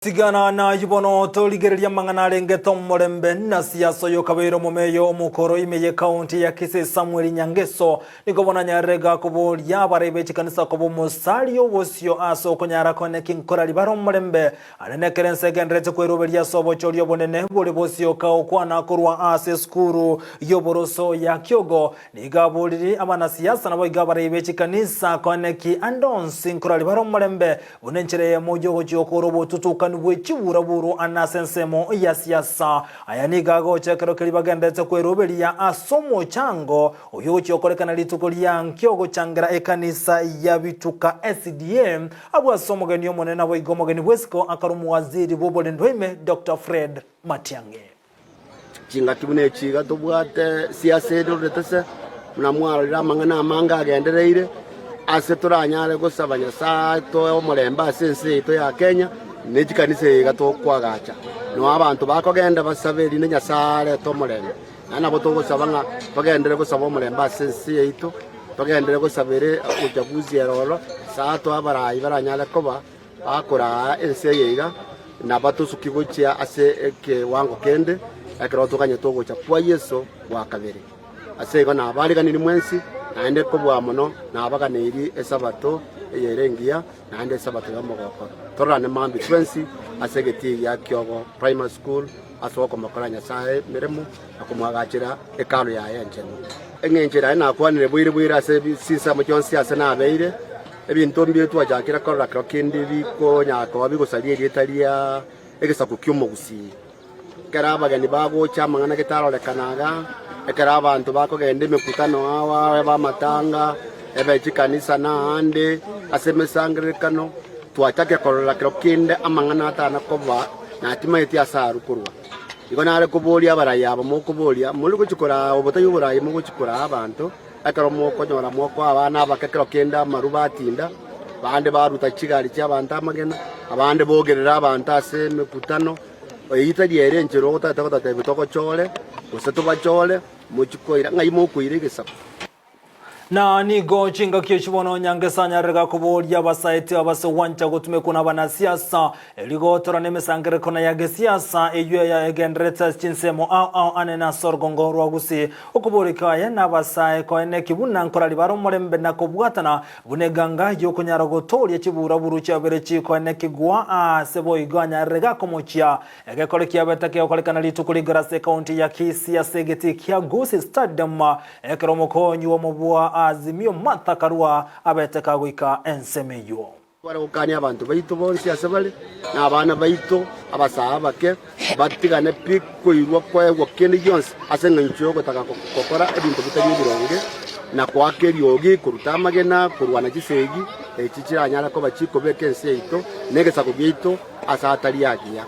Tigana nayio bono torigereria amang'ana arengete omorembe na siasa oyo okabeire omomeyo omokoro ime y'ekaunti ya Kisii Samuel Nyangeso nigo bono anyarire gakoboria abarai be chikanisa koba omosari obosio ase okonyara kone ki nkorari bare omorembe are nekero ense egenderete kweroberia ase obochori obonene bore bosioka okwana korwa ase esukuru y'oboroso ya Kiogo Nigo aboriri abanasiasa naboigo abarai be chikanisa koeneki ande onsi nkorari bare omorembe, buna enchera eyemo y'ogochia okora obotutukani bwe chiburaburu ande ase ensemo ya siasa. Aya nigo agocha ekero keria bagenderete kweroberia ase omochango oyio ogochia okorekana rituko ria nkio gochangera ekanisa ya Bituka SDA abwo ase omogeni omonene naboigo omogeni bw'esiko akare omowaziri bw'oborendwa ime Doctor Fred Matiang'i. Chingaki buna echi iga tobwate siasa erorete se, buna mwarorire amang'ana amange agendereire, ase toranyare gosaba Nyasae atoe omorembe ase ense yaito ya Kenya, ne chikanisa eye iga tokoagacha. Noo abanto bakogenda basabe erinde Nyasae arete omorembe. Naende nabo togosaba ng'a togenderere gosaba omorembe ase ense yaito, togenderere gosaba ere uchaguzi ere ororo, Nyasae atoe abarai baranyare koba Bakoraa ense eye iga, na batosuki gochia ase ekewango kende, ekero toganyete ogocha kwa Yeso gwa kabere. Ase igo nabariganirie mwensi, naende kobua mono nabaganeirie Esabato eye ere engiya, naende Esabato y'omogoko. Tororane mambia twensi ase egetii gia Kiogo Primary School ase okomokora Nyasae emeremo na komoagachera Hekalu yaye enchenu. Eng'encho eraye nakwanire boire boire ase chinsemo chionsi ase nabeire, Ebinto mbire twachakire korora kero kende bikonyara koba bigosaria erieta ria egesaku ki'omogusii. Ekero abageni bagocha amang'ana getarorekana iga, ekero abanto bakogenda emekutano ao ao ebe amatanga, ebe chikanisa na aande ase emesangererekano, twachakire korora kero kende amang'ana atana koba natimaeti ase arwe korwa. Igo nare koboria abarai aba mokoboria, more gochia koraa obotai oborai mogochia koraa abanto. Ekero mokonyora mokoa abana abake kero kende amaru batinda, bande baruta chigari chi'abanto amagena, abande bogerera abanto ase emekutano. Eyio tari ere enchera otagete gotatebia togochore, gose tobachore, mochie koira ng'ai mokoira egesaku. Na nigo chingaki echi bono Nyangesa anyarire gakoboria abasaeti abase gwancha gotumekwa nabanasiasa, Erio gotora nemesangererekano ya gesiasa eyio egendererete ase chinsemo ao ao ane na ase orogongo rwa Gusii. Okoboreka aye nabasae koeneki buna nkorari bare omorembe na kobwatana buna eganga y'okonyara gotooria chiburaburu chiabere chikoenekigwa aase boigo anyarire gakomochia egekore kiabete kegokorekana rituko rigoro ase ekaunti ya Kisii ase egetii kia Gusii Stadium ekero omokonyi bw'omobua Azimio Martha Karua abete kagoika ensemo eyio. Tware gokania abanto baito bonsi ase bare, na abana baito abasae abake, batigane pi koirwa koegwa kende gionsi ase engencho y'ogotaka gokora ebinto bitari ebironge, na koaka eriogi, koruta amagena, korwana chisegi, echi chiranyare koba chikobeka ense yaito na egesaku giaito ase atari agiya.